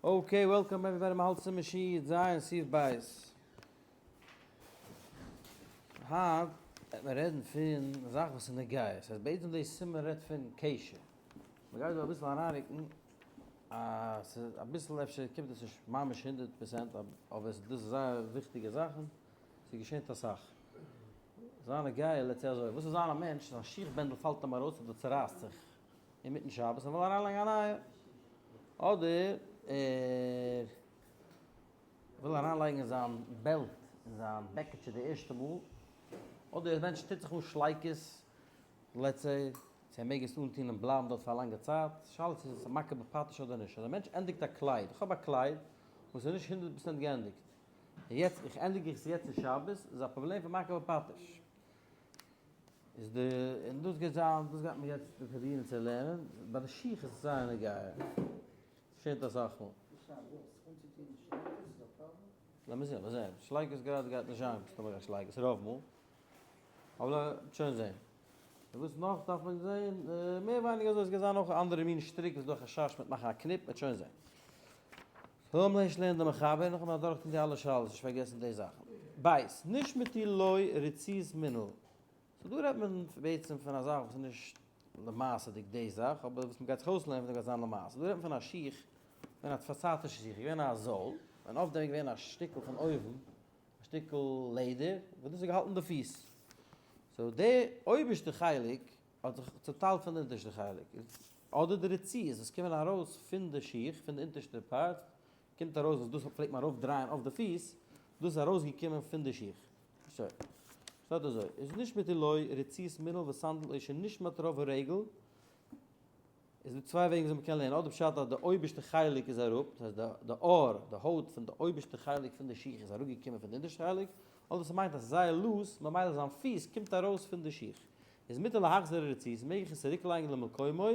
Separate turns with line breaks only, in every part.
Okay, welcome everybody, מ'האלט סימן שין ז סעיף בית. היינט וועט מען רעדן פון א זאך וואס איז נוגע, ס'הייסט בעצם די סימן רעדט פון קשר. מ'גייט דא אביסל אריינרוקן אז ס'איז אביסל אפשר קומט עס נישט ממש 100%, אבער דאס איז זייער וויכטיגע זאכן, ס'געשענט אסאך. זיין נוגע let's say אזוי, וואס איז זיין א מענטש, זיין שיך בענדל פאלט אים ארויס אדער צורייסט זיך אינמיטן שבת און וויל אריינלייגן א נייע, אדער ער וויל אריינלייגן אין זיין belt, אין זיין בעקיטשע די ערשטע מאל, אדער א מענטש טוט זיך אן שלייקעס, let's say, צו ער מעג עס אנטון און בלייבן דארט פאר א לאנגע צייט, שאלה צו עס איז מכה בפטיש אדער נישט, אז א מענטש ענדיגט א קלייד, איך האב א קלייד וואס איז נישט 100% געענדיגט, און יעצט איך ענדיג עס יעצט אין שבת, איז א פראבלעם פון מכה בפטיש. איז די, און דאס גייט זיין, דאס גייט מען יעצט פרובירן צו לערנען, ביי די שיך איז עס זייער נוגע, ס'שענט אסאך מאל. לאמיר זען, לאמיר זען, שלייקעס גראדע גייט נישט זיין מסתמא קיין שלייקעס רוב מאל, אבער לאמיר שוין זען. און וואס נאך דארף מען זען? מער ווייניגער אזוי, עס גייט זיין אויך אנדערע מין שטריק וואס איז דא חשש מיט מאכן א קניפ, מ'וועט שוין זען. לאמיר ערשט לערנען די מחבר, נאכדעם אדורך טון די אלע שאלות, נישט פארגעסן די זאכן. בית, נשמטו לו רצועות מנעל. so דא רעדט מען בעצם פון א זאך וואס איז נישט למעשה'דיג די זאך, אבער וואס מ'גייט זיך אויסלערנען פון דעם גייט זיין למעשה. דא רעדט מען פון א שיך, געווען א פארצייטישע שיך, געווען א זאל, און אויף דעם איז געווען א שטיקל פון אויבן, א שטיקל לעדער, וואס דאס האט געהאלטן די פיס. so די אויבערשטע חלק האט זיך צוטיילט פון די אונטערשטע חלק. אדער די רצועות וואס קומען ארויס פון די שיך, פון די אונטערשטע part, קומט ארויס וואס דאס פלעגט מען ארויפדרייען אויף די פיס, דאס איז ארויסגעקומען פון די שיך. שוין. שטייט אזוי, איז נשמטו לו רצועות מנעל וסנדל או שנשמט רוב הרגל, איז דא צוויי וועגן וויאזוי מ'קען לערנען, אדער פשט אז די אויבערשטע חלק איז אראפ, דאס הייסט די עור, די הויט פון די אויבערשטע חלק פון די שיך איז אראפגעקומען פון די אונטערשטע חלק, אדער ס'מיינט אז ס'איז זייער loose, ממילא זיין פיס קומט ארויס פון די שיך. איז מותר להחזיר הרצועות, מעג איך עס צוריקלייגן למקומו,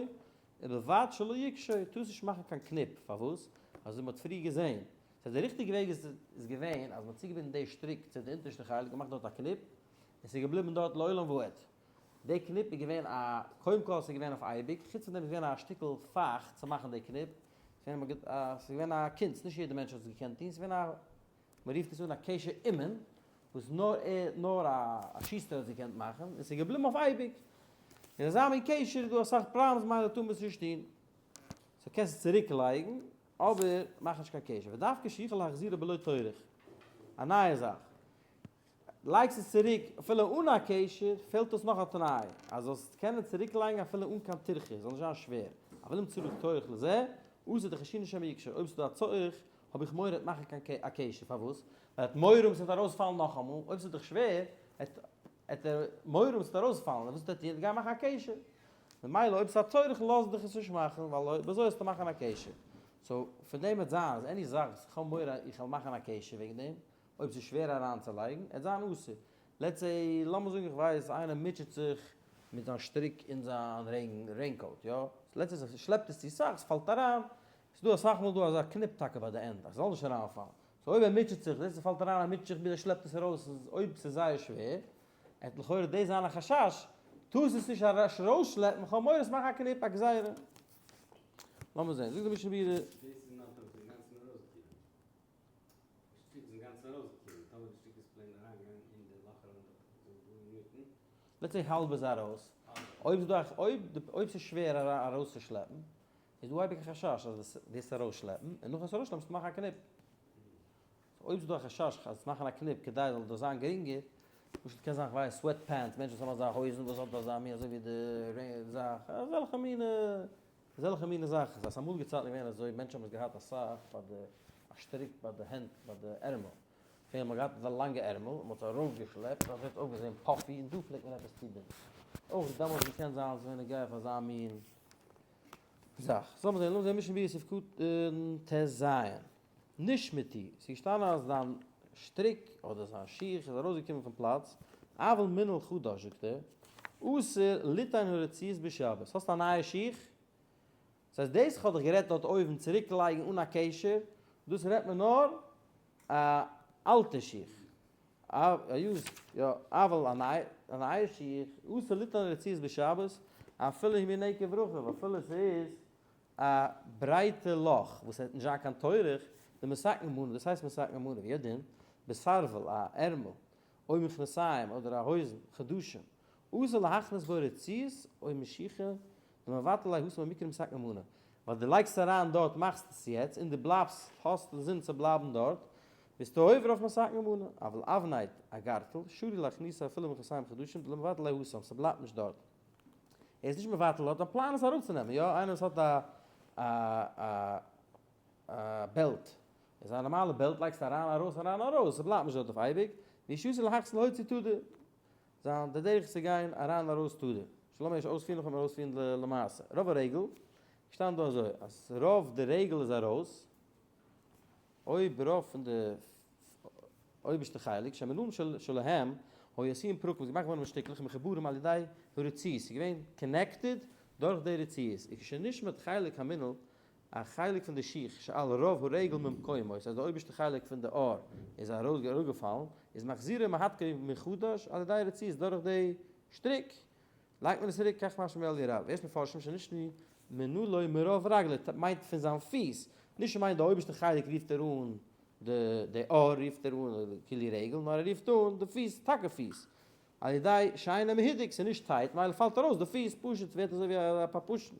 ובלבד שלא יקשור, טארסט נישט מאכן קיין קניפ, פארוואס? אזוי מ'האט פריער געזען. ס'הייסט די ריכטיגע וועג איז איז געווען אז מ'האט צוגעבינדן די שטריק צו די אונטערשטע חלק, געמאכט דארט א קניפ, און ס'איז געבליבן דארט לעולם ועד. די קניפ איז געווען א, קודם כל ס'איז געווען אויף אייביג, חוץ פון דעם איז געווען א שטיקל פאך צו מאכן די קניפ, ס'איז געווען א קונץ, נישט יעדער מענטש האט עס געקענט טון, ס'איז געווען א, מ'רופט עס אן א קשר אומן, וואס נאר ער, נאר א שוסטער האט עס געקענט מאכן, און ס'איז געבליבן אויף אייביג. און אזא מין קשר איז דא אסאך פראבלעמס ממילא טאר מען עס נישט טון. so קענסט עס צוריק לייגן, אבער מאך נישט קיין קשר. ודווקא שיוכל להחזירו בלא טורח. א נייע זאך. לייגסט עס צוריק אפילו אן א קשר, פעלט אויס נאך א תנאי, אז זאלסט עס קענען צוריק לייגן אפילו אן קיין טירחה, עס זאל נישט זיין שווער, אבל אם צריך טורח לזה, אסור דחיישינן שמא יקשור, אויב ס'איז דא א צורך, האב איך מורא ער וועט מאכן קיין א קשר, פארוואס? ווייל ער האט מורא אויב ס'וועט ארויספאלן נאכאמאל, אויב ס'איז דיך שווער, העט ער מורא האבן ס'וועט ארויספאלן, און וואס וועט ער טון? ער וועט גיין מאכן א קשר. ממילא אויב ס'איז א צורך לאז דיך עס נישט מאכן, ווייל אויב אזוי וועסטו מאכן א קשר. so פון דעם וועט זיין אז any זאך וואס איך האב מורא איך וועל מאכן א קשר וועגן דעם, אויב ס'איז שווער אריינצולייגן, עט זיין אסור. let's say, לאמיר זאגן איך ווייס איינער מוטשעט זיך מיט זיין שטריק אין זיין raincoat, יא? let's say ס'שלעפט עס צו סאך, ס'פאלט אריין, ס'איז דא אסאך מאל דא אזא קניפ טאקע ביי די ענד אז ס'זאל נישט אריינפאלן. so אויב ער מוטשעט זיך, זעסט ס'פאלט אריין ער מוטשעט זיך ביז ער שלעפט עס ארויס, איז אויב ס'איז זייער שווער, עט לכאורה דאס זיין א חשש, טארסט עס נישט ארויסשלעפן, כ'האב מורא עס מאכן א קניפ, א גזירה. לאמיר זען, זאגט די משנה ברורה.
דאס איז נאך ווען ס'איז אינגאנצן ארויסגעקומען. די שטריק איז אינגאנצן ארויסגעקומען, טאמער די שטריק איז plain אריינגעגאנגען אין די לאך אריין דארט אזוי דא אינמיטן.
let's say האלב איז ארויס, אויב איז דא א אויב ס'איז שווער ארויסצושלעפן, איז דא אייביג א חשש אז וועסט ארויסשלעפן, און נאכן עס ארויסשלעפן וועסטו מאכן א קניפ. אויב איז דא א חשש אז מאכן א קניפ כדי זאל דאס זיין גרינגער, פשוט קען זיין כ'ווייס sweat pants, מענטשן וואס האבן אזא הויזן וואס האט אזא מין אזוי ווי די זאך, אזעלכע מינע אזעלכע מינע זאכן, ס'איז אמאליגע צייטן געווען אזוי, מענטשן האבן עס געהאט אסאך ביי די א שטריק ביי די הענט ביי די ערמל, פלעגט מען געהאט אזא לאנגע ערמל און מ'האט עס ארויפגעשלעפט אזוי האט אויסגעזען puffy און דא פלעגט מען עפעס צובינדן, אויך דעמאלטס געקענט זיין אז ס'איז געווען נוגע פאר אזא מין זאך. זאל מען זען, לאמיר זען משנה ברורה סעיף קטן ט ז. נשמטו, ס'איז געשטאנען אז זיין שטריק אדער זיין שיך איז ארויסגעקומען פון פלאץ, אבל מנעל חדש זאגט ער, אסור ליתן הרצועות בשבת, האסט א נייע שיך? דאס הייסט דאס כ'האב דיך גערעדט דארט אויבן צוריק לייגן אן א קשר, דאס רעדט מען נאר א אלטע שיך, א used, יא, אבל א נייע שיך, אסור ליתן הרצועות בשבת, אפילו היא מנקב רחב, אפילו ס'איז. א ברייטע לאך וואס עט נישט זיין קיין טורח, דמתקן מנא, דאס הייסט מתקן מנא, והוא הדין, בסרבל, א ערמל, או מכנסיים אדער א הויזן, חדשים, אסור להכניס בו רצועות או משיכה דמבטל ליה התם במקרא מתקן מנא, ווייל דו לייגסט אריין דארט מאכסט עס יעצט און דו בלייבסט האסט אינזין צו בלייבן דארט, ביסטו עובר אויף מתקן מנא, אבל אבנט א גארטל, שרי להכניסה אפילו מכנסיים חדשים דלא מבטל ליה התם, ס'בלייבט נישט דארט. ער איז נישט מבטל דארט, זיין פלאן איז אראפצונעמען, יא איינער וואס האט א א א בעלט, איז א נארמאלע בעלט לייגסטו אריין ארויס אריין ארויס, ס'בלייבט נישט דארט אויף אייביג, והוא שאסור להכניס להוציא תדיר, זיין די דרך איז צו גיין אריין ארויס תדיר, שלא לאמיר נישט אויספירן איך וועל מיר אויספירן למעשה, רוב הרגל, געשטאנען דא אזוי אז רוב די רגל איז ארויס, אויב רוב פון די אויבערשטע חלק, שהמנעולים שלהם היו עשויים פרקים איז געמאכט געווארן מיט שטיקלעך מחוברים על ידי הרצועות, ס'איז געווען connected דורך די רצועות, וכשנשמט חלק המנעול, א חלק פון די שיך שעל רוב הרגל ממקומו, ס'הייסט די אויבערשטע חלק פון די אר איז אראפגעפאלן, איז מחזירו מהדקו מחדש על ידי רצועות דורך די שטריק, לייגט מען עס צוריק כך משמע מאלי' רב, ויש מפרשים שנשמטו מנעלו מרוב רגלו מיינט פון זיין פיס, נישט מיינט די אויבערשטע חלק רופט ער אן די די אר רופט ער אן כאילו רגל, נאר ער רופט אן די פיס טאקע פיס, על ידי שאינו מהודק ס'איז נישט tight מילא פאלט ארויס די פיס פשוט ס'ווערט אזוי ווי א פאפושן.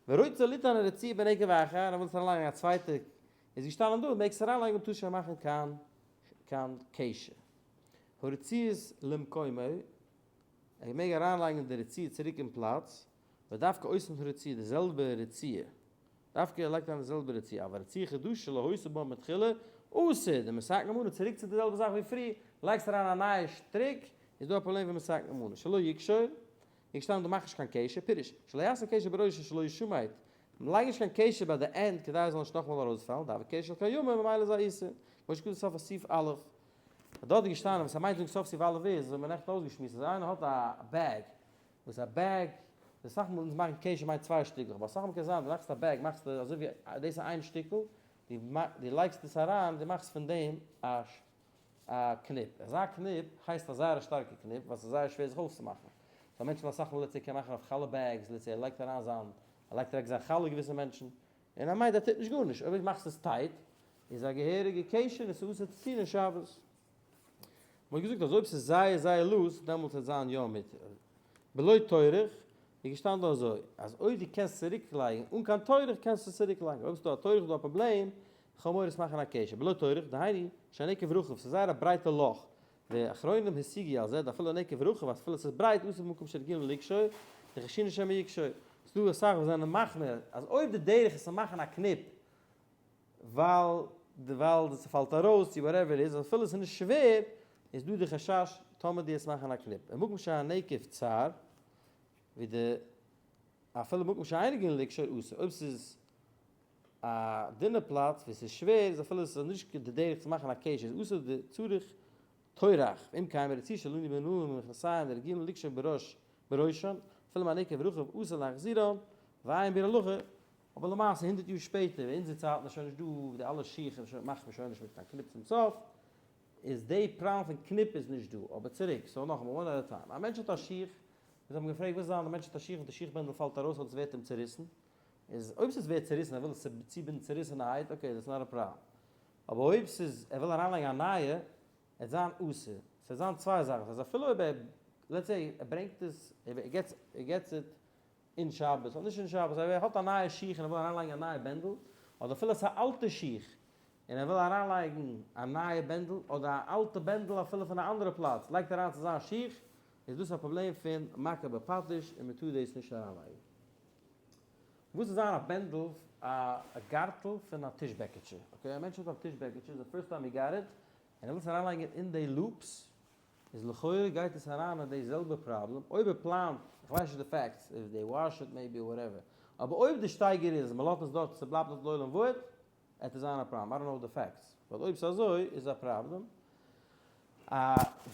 ורוצה ליתן הרצועה בנקב אחר, ער וויל עס אריינלייגן א צווייטע איז געשטאנען דא מעגסט אריינלייגן טאר שוין מאכן קיין קיין קשר. הרצועות למקומו. ער מעג אריינלייגן די רצועה צוריק אין פלאץ, ודווקא אותן הרצועה די זעלבע רצועה, דווקא ער לייגט אריין די זעלבע רצועה, אבל רצועה חדשה שלא היתה בה מתחילה, אסור, דמתקן מנא, צוריק צו די זעלבע זאך ווי פריער, לייגסט אריין א נייע שטריק, איז דא א פראבלעם פון מתקן מנא, שלא יקשור, איז געשטאנען דא מאך נישט קיין קשר, פירוש, שלא יעשה קשר בראשו שלא ישמט, לייג נישט קיין קשר ביי די end כדי עס זאל נישט נאכאמאל ארויספאלן, דהוי קשר קיימא ממילא איז א איסור, כמו שכתוב סוף סעיף א'. דארט איז געשטאנען וואס ער מיינט זאגן סוף סעיף א' איז, אזוי האט מען נעכטן אויסגעשמועסט אז איינער האט א bag, וואס א bag, איז אסאך מאל אונז מאכן קשר מיינט צוויי שטיקלעך, אבער אסאך מאל קען זיין דו מאכסט א bag מאכסטו אזוי ווי דאס איז איין שטיקל, דו לייגסט עס אריין דו מאכסט פון דעם א א קניפ, אזא קניפ הייסט א זייער א שטארקע קניפ ווייל ס'איז זייער שווער זיך אויפצומאכן, סאו מענטשן אסאך מאל let's say קען מאכן אויף חלה bags, let's say ער לייגט אריין זיין, ער לייגט אוועק זיין חלה געוויסע מענטשן, און ער מיינט ער טוט נישט גארנישט, אויב מאכסט עס tight איז א געהעריגע קשר און ס'איז אסור צו טון אין שבת. מ'האט געזאגט אז אויב ס'איז זייער זייער loose דעמאלטס וועט זיין יא מותר. בלא טורח איז געשטאנען דא אזוי אז אויב דו קענסט צוריק לייגן אן קיין טורח קענסטו עס צוריק לייגן אויב ס'איז דא א טורח איז דא א פראבלעם כ'האב מורא עס מאכן א קשר בלא טורח דהיינו שהנקב רחב ס'איז זייער א ברייטע לאך ואחרונים השיגו על זה דאפילו נקב רחב אפילו ס'איז ברייט אסור במקום שרגילין לקשור דחיישינן שמא יקשור ס'דא אסאך וואס זענען מחמיר אז אויב די דרך איז צו מאכן א קניפ ווייל די ווייל ס'פאלט ארויס צו whatever איז אפילו ס'איז נישט שווער איז דא די חשש טאמער דו וועסט מאכן א קניפ ומקום שהנקב צר ווי די אפילו מקום שאין רגילין לקשור אסור אויב ס'איז א דינע פלאץ ווי ס'איז שווער איז אפילו ס'איז נישט די דרך צו מאכן א קשר איז אסור דצריך טורח ואם כן ברצועה שלנו מנעלים ומכנסיים דרגילין לקשור בראש בראשן אפילו מהנקב רחב אסור להחזירן ועיין ביאור הלכה אבער למעשה הונדערט יאר שפעטער ווען אונזער צייטן איז שוין נישט דא די אלע שיך און מאכט מען שוין נישט מיט קיין קניפ צום סוף איז די פראבלעם פון קניפ איז נישט דא אבער צוריק so נאכאמאל one at a time א מענטש האט א שיך אונז האבן געפרעגט וואס איז זיין די מענטש האט א שיך און די שיך בענדל פאלט ארויס אדער ס'ווערט אים צוריסן איז אויב ס'איז ווערט צוריסן ער וויל עס צובינדן צוריסענערהייט okay that's not a problem אבער אויב ס'איז ער וויל אריינלייגן א נייע עט זיין אסור ס'עט זיין צוויי זאכן ס'איז אפילו אויב ער let's say ער ברענגט עס ער געטס איט אין שבת אדער נישט אין שבת אבער ער האט א נייע שיך און ער וויל אריינלייגן א נייע בענדל, אדער אפילו עס איז א אלטע שיך און ער וויל אריינלייגן א נייע בענדל, אדער א אלטע בענדל אפילו פון א אנדערע פלאץ לייגט אריין צו זיין שיך, איז דאס א פראבלעם פון מכה בפטיש און מען טאר דאס נישט אריינלייגן. וואס איז זיין א בענדל א גארטל פון א טיש בעקיטשע? okay א מענטש האט א טיש בעקיטשע, the first time he got it, און ער וויל עס אריינלייגן אין די loops, איז לכאורה גייט עס אריין אין די זעלבע פראבלעם, אויב ער פלאנט, איך ווייס נישט די facts, if they wash it maybe whatever, אבער אויב די שטייגער איז אז מען לאזט עס דארט און ס'בלייבט דארט לעולם ועד, עט עס זיין א פראבלעם, I don't know די facts, but אויב ס'איז אזוי איז א פראבלעם. א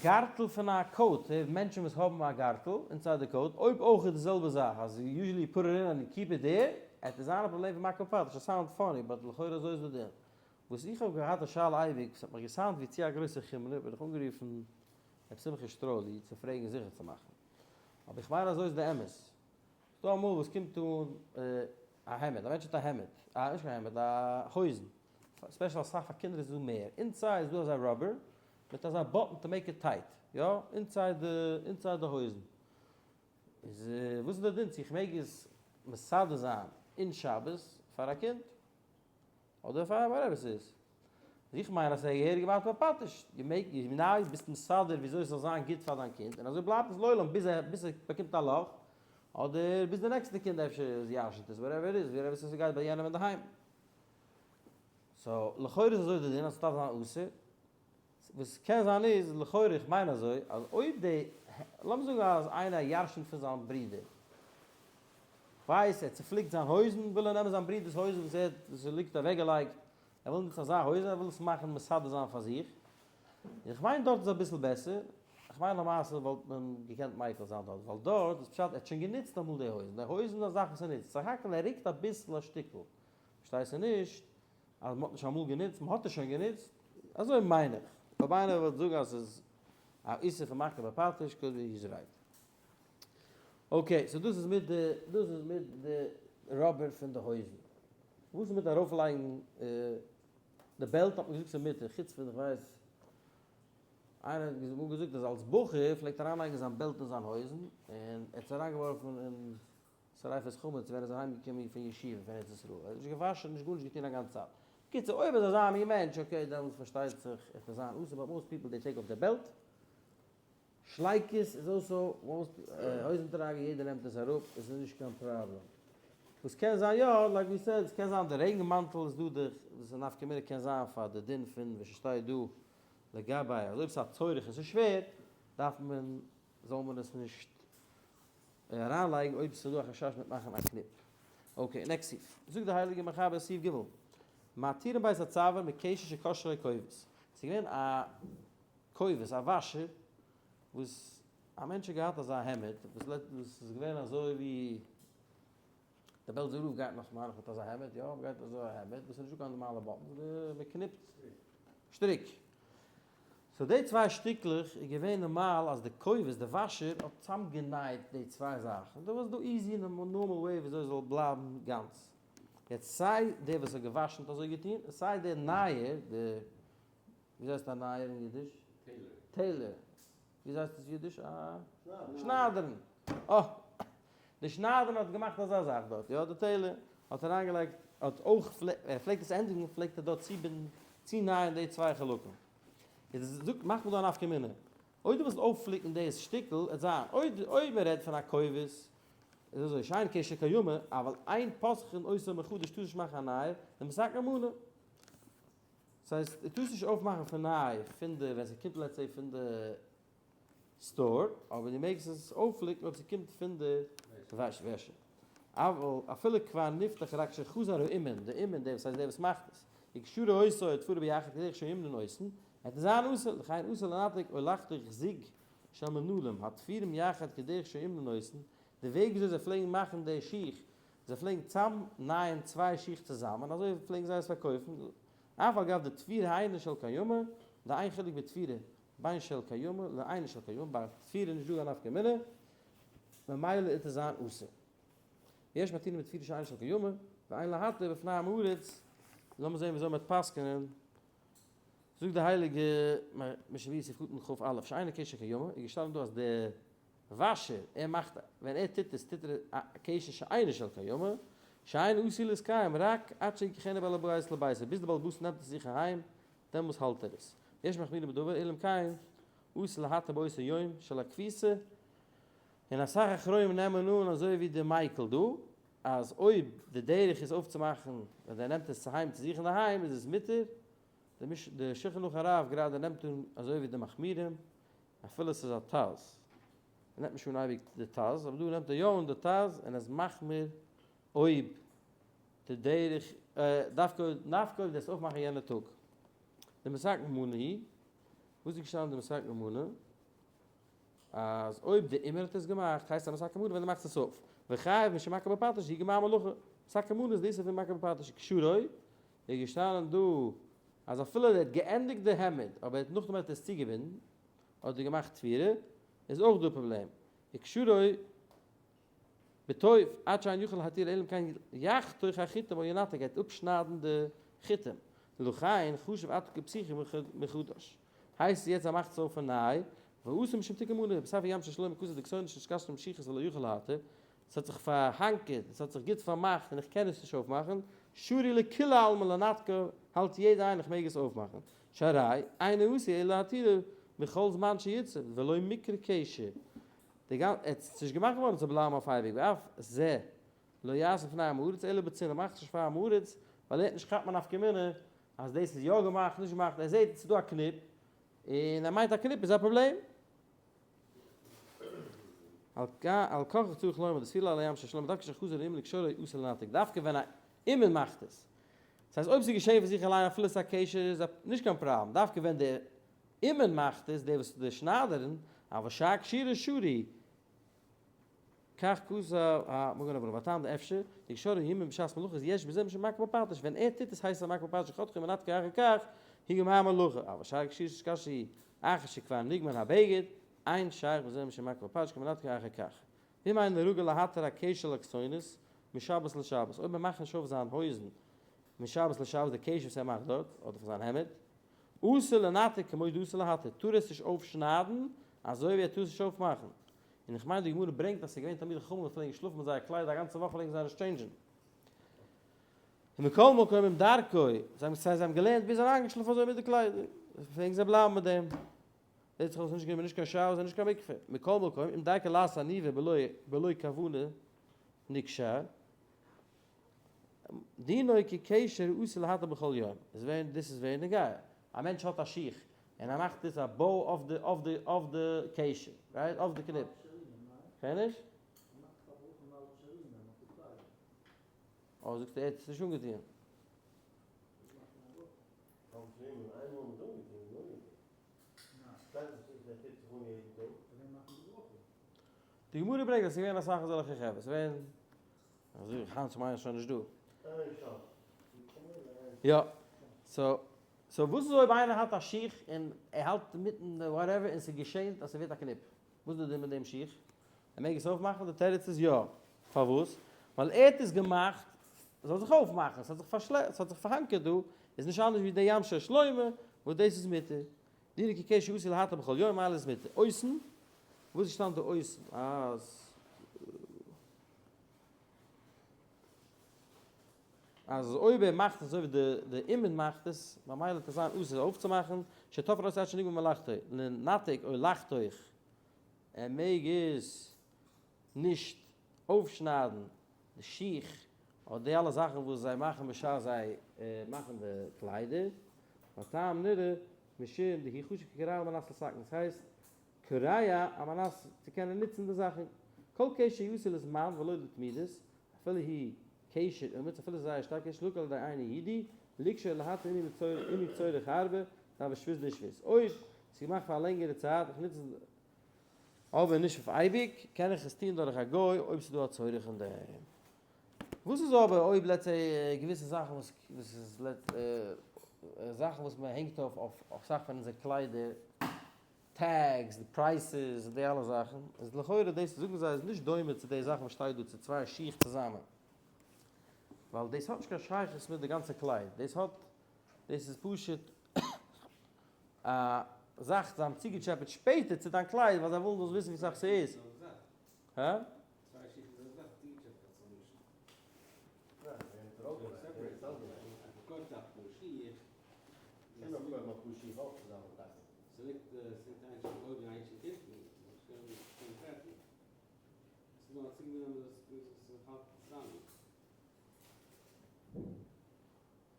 גארטל פון א coat, מענטשן וואס האבן א גארטל inside די coat, אויב אויך איז די זעלבע זאך, אז usually you put it in and you keep it there, עט עס זיין א פראבלעם פון מכה בפטיש, ס'sound funny, but לכאורה אזוי איז די דין. וואס איך האב געהאט א שאלה אייביג, ס'האט מיך געsound ווי צו א גרויסע חומרא, בין איך אנגערופן ר' שמחה שטראלי צו פרעגן זיכער צו מאכן. אבער איך מיין אזוי איז די אמת. ס'דא אמאל וואס קומט אן. א העמד, א מענטש האט א העמד, א נישט קיין העמד, א הויזן, special אסאך פאר קינדער איז דא מער, inside איז דא אזא rubber מיט אזא button to make it tight, יא, inside די, inside די הויזן. איז וואס איז די דין צו איך מעג עס מסדר זיין אין שבת פאר א קינד? אדער פאר whatever ס'איז. איך מיין אז ס'איז געהעריג געמאכט בפטיש. דו מעג, now ביסט מסדר וויאזוי עס זאל זיין גוט פאר דיין קינד, און אזוי בלייבט עס לעולם ביז ער, ביז ער באקומט א לאך, אדער ביז די נעקסטע קינד אפשר איז ירש'נט עס, whatever איז, whatever ס'איז ס'גייט ביי יענעם אינדערהיים. so לכאורה איז אזוי די דין אז ס'דארף זיין אסור. וואס קען זיין איז, לכאורה איך מיין אזוי, אז אויב די, לאמיר זאגן אז איינער ירש'נט פון זיין ברודער, כ'ווייס ער צופליקט זיין הויזן, וויל ער נעמען זיין ברודער'ס הויזן וואס ער האט, וואס ליגט אוועקגעלייגט, ער וויל נוצן אזא הויזן, ער וויל עס מאכן מסדר זיין פאר זיך, איך מיין דארט איז אביסל בעסער, איך מיין למעשה וואלט מען געקענט מיקל זיין דארט, ווייל דארט איז פשט ער האט שוין גענוצט אמאל די הויזן, די הויזן איז א זאך וואס ער נוצט, סך הכל ער רוקט אביסל א שטיקל, פארשטייסט נישט אז מ'האט נישט אמאל גענוצט, מ'האט עס שוין גענוצט, אזוי מיין איך, אויב איינער וואלט זאגן אז ס'איז א איסור פון מכה בפטיש could be he's right. okay, so דאס איז מיט די, דאס איז מיט די rubber פון די הויזן. וואס איז מיט ארויפלייגן די belt האט מען געזאגט ס'איז מותר, חוץ פון איך ווייס איינער האט אמאל געזאגט אז אלס בחור פלעגט אריינלייגן זיין belt אין זיין הויזן און ער האט עס אריינגעווארפן אין שריפת חמץ ווען ער איז אהיים געקומען פון ישיבה פון ארץ ישראל, ער האט נישט געוואשן נישט גארנישט געטון א גאנצע צייט. בקיצור אויב איז אזא מין מענטש okay דעמאלטס פארשטייט זיך עס וועט זיין אסור but most people they take off the belt. שלייקעס איז also most הויזן טראגער יעדער נעמט עס אראפ עס איז נישט קיין פראבלעם. וואס קען זיין יא like we said עס קען זיין די רעגן מאנטל איז דא די וואס איז נפקא מינה קען זיין פאר די דין פון וואס שטייט דא לגבי אז אויב ס'איז א צורך און ס'איז שווער דארף מען זאל מען עס נישט אריינלייגן אויב ס'איז דא א חשש מיט מאכן א קניפ. okay, next סעיף. זאגט די הייליגע מחבר סעיף ג' מתירין בית הצוואר מקשר שקשרו כובס. ס'איז געווען א כובס, א וואשער, וואס א מענטש האט געהאט אזא העמד, וואס איז געווען אזוי ווי די בעלזער רב גייט נאך מיין איך מיט אזא העמד, יא, מ'גייט אזוי א העמד, וואס איז נישטא קיין נארמאלע buttons, מ'קניפט שטריק. so די צוויי שטיקלעך איז געווען נארמאל אז די כובס, די וואשער, האט צאמגענייט די צוויי זאכן, דא איז דא easy normal way וויאזוי עס זאל בלייבן גאנץ. יעצט סיי דער וואס האט געוואשן האט אזוי געטון, און סיי דער נייער, די, וויאזוי הייסט א נייער אין אידיש?
tailor.
tailor. וויאזוי הייסט עס אידיש? א שניידערן. אה! די שניידערן האט געמאכט אזא זאך דארט, יא, די tailor האט אריינגעלייגט, האט אויך, ווען ער פלעגט עס ענדיגן פלעגט ער דארט צובינדן, צונייען די צוויי חלקים. איז זאגט, מאכט מען דא א נפקא מינה. אויב דו ווילסט אויפפליקן דאס שטיקל, עט זיין, אויב אויב מען רעדט פון א כובס, איז אזוי, שאין קשר קיימא, אבל אין פותחין אותו מחדש טארסט נישט מאכן א נייע, דמתקן מנא. ס'הייסט, דו טארסט נישט אויפמאכן פון ניי, פון די, ווען ס'קומט let's say פון די store, אבער דו מעגסט עס אויפפליקן אויב ס'קומט פון די וועשער. אבל אפילו כבר נפתח רק שחזר האומן, די אומן, דער וואס הייסט דער וואס מאכט עס, וקשרו אותו ותפרו ביחד כדרך שאומנין עושין, וועט עס זיין אסור, לכן אסור לנתק או לחתוך זוג של מנעלים התפורים יחד כדרך שאומנין עושין, די וועג וויאזוי זיי פלעגן מאכן די שיך, זיי פלעגן צאם נייען צוויי שיך צוזאמען, אזוי פלעגן זיי עס פארקויפן, אף על גב דתפירה אינה של קיימא, די איין חילוק בתפירה בין של קיימא לאינה של קיימא, ביי תפירה איז נישט דא קיין נפקא מינה, ממילא איז עס זיין אסור. יש מתירים בתפירה שאינה של קיימא, ואין להתיר בפני עם הארץ, לאמיר זען וויאזוי מ'וועט פסק'נען, זאגט די הייליגע משנה ברורה סעיף קטן כ א, שאינה קשר קיימא, איז געשטאנען דא אז די וואשער, ער מאכט, ווען ער טוט עס טוט ער א קשר שאינו של קיימא, שאין עשוי להתקיים רק עד שיקחנו בעל הבית לביתו, ביז די בעל הבית נעמט עס זיך אהיים, דעמאלס האלט ער עס. יש מחמירים בדבר, אלא אם כן אסור להתיר באותו יום של הכביסה, און אסאך אחרונים נעמען אן אזוי ווי די מיקל דא, אז אויב די דרך איז אויפצומאכן ווען ער נעמט עס צוהיים צו זיך אינדערהיים איז עס מותר, די שולחן ערוך הרב גראדע נעמט אן אזוי ווי די מחמירים, אפילו עס איז א טז, ער נעמט נישט אן אייביג די טז, אבער דא נעמט ער יא אן די טז און איז מחמיר אויב די דרך, דווקא דווקא אויב דאס אויפמאכן יענע טאג. די מתקן מנא היא, וואס איז געשטאנען די מתקן מנא? אז אויב די אומן האט עס געמאכט הייסט עס א מתקן מנא ווען דו מאכסט עס אויף, וחייב משום מכה בפטיש היא גמר מלאכה, מתקן מנא איז די איסור פון מכה בפטיש, קשרו איז געשטאנען דא אז אפילו ער האט געענדיגט די העמד אבער ער האט נאכדעם האט ער עס צוגעבינדן אדער געמאכט תפירה איז אויך דא פראבלעם, וקשרו. בטוב, עד שאין יכול להתיר אלא אם כן יחתוך החוטים או ינתק, גייט אפשניידן די חוטים, לכן חשוב עתה כפתיחה מחדש, הייסט עס יעצט ער מאכט עס אויף פון ניי, ואסור משום תיקון מנא, בספר ים של שלמה כתוב דכתונת שנתקשרה משיחית ולא יכול להתיר, עס האט זיך פארהאנקערט, עס האט זיך גוט פארמאכט און איך קען עס נישט אויפמאכן, שרי לכולי עלמא לנתקה, האלט יעדער איינער איך מעג עס אויפמאכן, שהרי אינו עשוי אלא להתירו בכל זמן שירצה, ולא מיקרי קשר, די גאנ עס איז נישט געמאכט געווארן צו בלייבן אויף אייביג, ואף זה לא יעשה לפני עם הארץ אלא בצנעה, מאכט עס נישט פאר עם הארץ, ווייל ער האט נישט כאפט מען נפקא מינה אז דאס איז יא געמאכט נישט געמאכט, ער זעט עס איז דא א קניפ, און ער מיינט א קניפ איז א פראבלעם. על כרחך צריך לומר דסבירא ליה לים של שלמה דווקא שחזר האומן לקשרו אסור לנתק, דווקא ווען א אומן מאכט עס, דאס הייסט אויב ס'איז געשען פון זיך אליין אפילו ס'איז א קשר איז נישט קיין פראבלעם, דווקא ווען דער אומן מאכט עס, דער וואס די שניידערן, אבל שאר קשירה שרי, כך כתב המגן אברהם, והטעם דאפשר, דקשרו האומן בשעת מלאכה איז יש בזה משום מכה בפטיש, ווען ער טוט עס הייסט עס א מכה בפטיש שחתכו ומנתקו אחר כך, הוא גמר מלאכה, אבל שאר קשירה שנתקשרו אחר שכבר נגמר הבגד, אין שייך בזה משום מכה בפטיש כי מנתקו אחר כך. ואם אינו רגיל להתיר הקשר לכתונת, משבת לשבת, אויב ער מאכט נישט אויף זיין הויזן משבת לשבת די קשר וואס ער מאכט דארט, אדער פון זיין העמד, אסור לנתק כמו דאסור להתיר, טאר ער עס נישט אויפשניידן אזוי ווי ער טאר עס נישט אויפמאכן. און איך מיין די גמרא ברענגט אז ס'איז געווען תלמידי חכמים וואס פלעגן שלאפן מיט זייער קליידער א גאנצע וואך פלעגן זיי נישט change ן. ומכל מקום אם דרכו, זיי האבן זיי האבן געלערנט ביז אריינגעשלאפן אזוי מיט די קליידער, פלעגן זיי בלייבן מיט דעם. זעט זיך אויס נישט גענומען נישט קיין shower און נישט קיין מקווה. מכל מקום אם דרכו לעשות עניבה בלא כוונה נקשר. דינו כקשר אסור להתיר בכל יום, איז ווען דאס איז ווערן נוגע, א מענטש האט א שיך און ער מאכט עס א bow אויף די אויף די אויף די קשר, right? אויף די קניפ. קען נישט? אוי זאגסטו ער האט עס נישט אנגעטוען. די גמרא ברענגט אז ס'איז געווען אסאך אזעלכע חברה, ס'איז געווען אזוי היינט מיין איך שוין נישט דא. יא, so so וואס איז אויב איינער האט א שיך און ער האלט אינמיטן whatever און ס'געשענט אז ס'ווערט א קניפ, וואס איז די דין מיט דעם שיך? ער מעג עס אויפמאכן? די תירוץ איז יא. פארוואס? ווייל ער האט עס געמאכט ס'זאל זיך אויפמאכן, ס'האט זיך פארשלע ס'האט זיך פארהאנקערט דא, איז נישט אנדערש ווי די ים של שלמה וואס דאס איז מותר. דיני כקשר שעשוי להתיר בכל יום מילא איז מותר. אויסן? וואס איז געשטאנען דא אויסן? אז. אז אויב ער מאכט עס אזוי ווי די אומן מאכט עס, ממילא וועט עס זיין אסור אויפצומאכן, שתופר אותו עד שנגמר מלאכתו, לנתק או לחתוך, ער מעג עס נישט אויפשניידן די שיך אדער די אלע זאכן וואס זיי מאכן בשעת זיי מאכן די קליידער, והטעם נראה משום דהוא חשוב כקרע על מנת לתקן, עס הייסט קרע על מנת צו קענען נוצן די זאכן, כל קשר יעשה לזמן ולא לתמידות, אפילו הוא קשר אמיץ, אפילו ס'איז זייער שטארק יש להקל על ידי אינו יהודי, לקשור להתיר אם הוא צורך הרבה, דהוי שבות דשבות. אויב ס'איז געמאכט פאר א לענגערע צייט, איך נוץ עס אבער נישט אויף אייביג, קען איך עס טון דורך א גוי אויב ס'איז דא א צורך אין דעם. וואס איז אבער אויב let's say געוויסע זאכן וואס וואס איז זאכן וואס מ'הענגט אויף אויף אסאך פון אונזער קליידער, tags, די prices, און די אלע זאכן, איז לכאורה דאס זאגן זיי איז נישט דומה צו די זאכן וואס שטייט דא צו צוויי שיך צוזאמען, ווייל דאס האט נישט קיין שייכות מיט די גאנצע קלייד, דאס האט, דאס איז פשוט א זאך זיי האבן צוגעטשעפעט שפעטער צו דיין קלייד ווייל זיי ווילן זאלסט וויסן ווי סאך ס'איז. הא?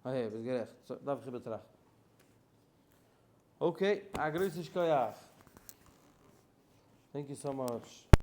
אהה, ביסט גערעכט. so, דארף איך איבערטראכטן. okay, א גרויסן שכוח. Thank you so much.